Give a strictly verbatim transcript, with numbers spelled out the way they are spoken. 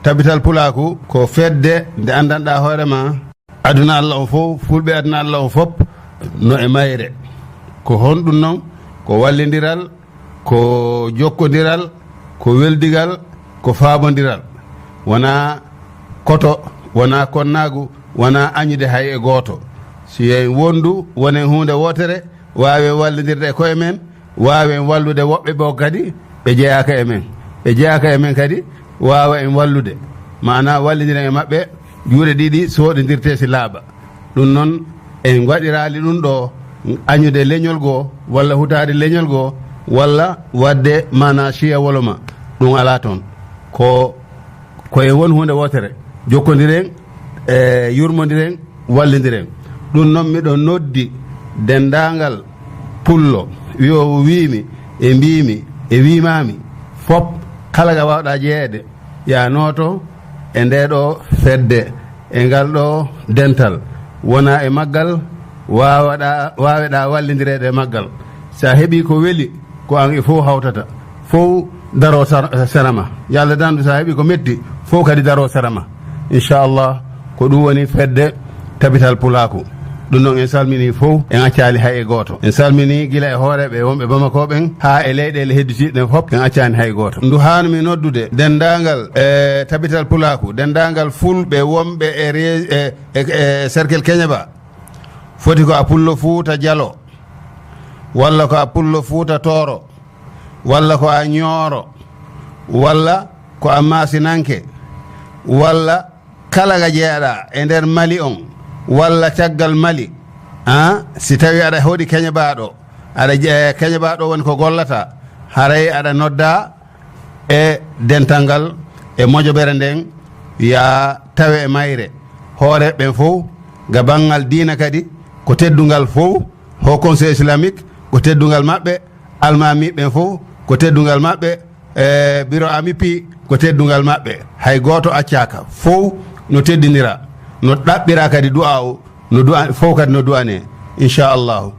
Tabital Pulaaku ko fedde nde anndanɗaa hoore ma. Aduna Allah o fof, fulɓe aduna Allah o fof no e mayre. Ko honɗum noon? Ko wallindiral, ko jokkondiral, ko weldigal, ko faabondiral. Wonaa koto, wonaa konnaagu, wonaa añude hay e gooto. Si en wondu, wonen huunde wootere, waawen wallindirde e koye men, waawen wallude woɓɓe ɓo kadi ɓe jeyaaka e men. Ɓe jeyaaka e men kadi waawa en wallude. Maanaa wallindiren e maɓɓe, juuɗe ɗiɗi sooɗindirtee si laaɓa. Ɗum noon, en waɗiraali ɗum ɗo añude leñol goo, walla hutaade leñol goo, walla waɗde maanaa ciya woloma. Ɗum alaa toon. Ko, ko e won huunde wootere. Jokkondiren, e yurmondiren, wallindiren. Ɗum noon, miɗo noddi denndaangal pullo, wiyoowo wiimi, e mbiimi, e wiimaami, fof kala ga waawɗaa jeyeede, yaa nooto e ndee ɗo fedde, e ngal ɗo dental. Wona e maggal waawaɗaa, waaweɗaa wallindireede e maggal. So a heɓii ko weli, ko an e fof hawtata. Fof daro sar-, sera ma. Yalla dandu, so a heɓii ko metti, fof kadi daro sera ma. Inchallah, ko ɗum woni fedde Tabital Pulaaku. Ɗum noon, en salminii fof, en accaali hay e gooto. En salminii gila e hooreeɓe wonɓe Bamako ɓen haa e leyɗeele hedditiiɗe ɗen fof, en accaani hay gooto. Ndu haanumi noddude denndaangal e Tabital Pulaaku, denndaangal fulɓe wonɓe e re-, e, e, e cercle Keñeba. Foti ko a pullo Fuuta Jalo, walla ko a pullo Fuuta Tooro, walla ko a Ñooro, walla ko a Maasinanke, walla kala ga jeyaɗaa e nder Mali on, walla caggal Mali, a, si tawi aɗa hoɗi Keñeba ɗo, aɗa je-, Keñeba ɗo woni ko gollata, haray aɗa nodda e dental ngal, e mojobere nden, yaa tawe e mayre. Hooreeɓe ɓen fof, ga banngal diina kadi, ko teddungal fof, Haut Conseil Islamique, ko teddungal maɓɓe, almaami ɓen fof, ko teddungal maɓɓe, e bureau A M I P, ko teddungal maɓɓe. Hay gooto accaaka, fof no teddindira, no ɗaɓɓira kadi du'a o, no du'a, fof kadi no du'anee, inchallahu.